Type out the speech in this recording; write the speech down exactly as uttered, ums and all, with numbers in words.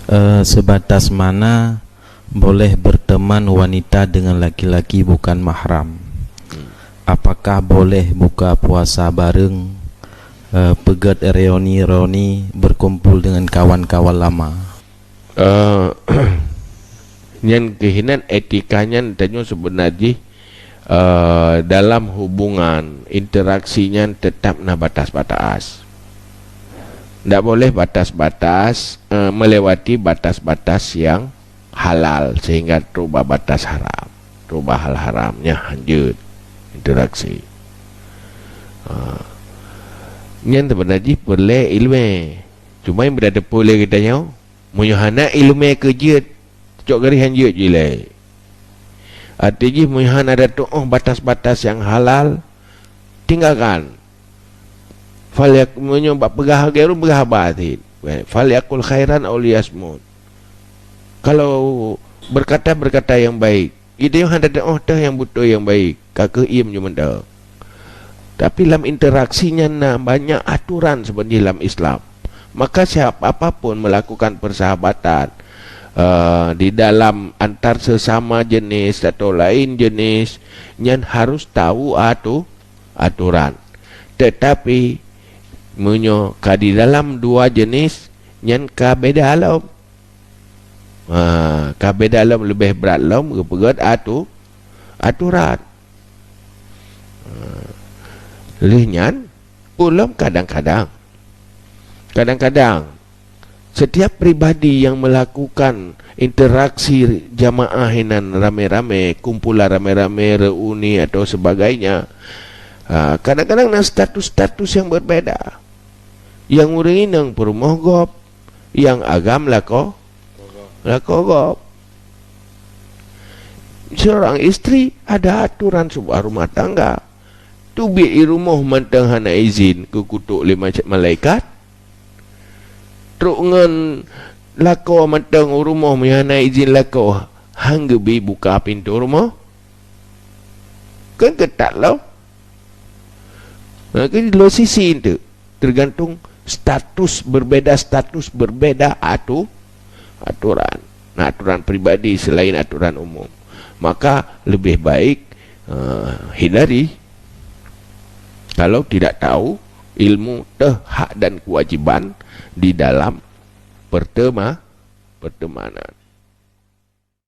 Eh, sebatas mana boleh berteman wanita dengan laki-laki bukan mahram? Apakah boleh buka puasa bareng, eh, peugét reuni-reuni, berkumpul dengan kawan-kawan lama? Eh, nyan keuh inan etika nyan tanyoe sebenar jih, eh, dalam hubungan interaksi nyan tetap na batas-batas. Ndak boleh batas-batas, eh, melewati batas-batas yang halal sehingga trok bak batas haram, trok bak hal haram nyan hanjeuet interaksi. Ah. Nyan sebenar jih peureulée iéleumé. Cuma nyang beuda teupeu lé geutanyoe, meunyoe hana iéleumé keu jeuet, cok garéh hanjeuet jih lé. Arti jih meunyoe hana ada tuoh batas-batas nyang halal, tinggalkan. Falyak-, meunyoe bak peugah lagée ureuëng peugah haba cit. Falyakul khairan aw liyasmut. Kalau berkata-berkata yang baik, geutanyoe hana teuoh teuh nyang beutôi nyang baik, ka kheueh iem nyoe mantong. Tapi lam interaksi nyan na banyak aturan sebenarnya lam Islam. Maka siapa pun melakukan persahabatan, eh, di dalam antar sesama jenis atau lain jenis, nyan harus tahu atu-, aturan. Tetapi meunyoe ka di dalam dua jenis, nyan ka beda lom. Ha, ka beda lom, leubeh brat lom geupeugét atu-, aturan. Ha. Lheueh nyan, ulôn kadang-kadang, kadang-kadang, setiap pribadi yang melakukan interaksi jamaah inan ramé-ramé, kumpulan ramé-ramé, reuni atau sebagainya, ha, kadang-kadang na status-status yang berbeda. Nyang ureuëng inong peurumoh gob, nyang agam lakoe, lakoe gob. Seorang istri ada aturan sebuah rumah tangga. Teubiet i rumoh mantong hana izin keu kutok lé ma-, malaikat. Trok ngon lakoe mantong u rumoh meunyo hana izin lakoe, han geubi buka pintoe rumoh. Kan keutat lom. Ha, kan lôn sisi enteuk. Tergantung status, berbeda status, berbeda atu-, aturan. Nah, aturan pribadi selain aturan umum. Maka lebih baik, eh, hindari. Kalau tidak tahu ilmu teuh hak dan kewajiban di dalam pertema-, pertemanan.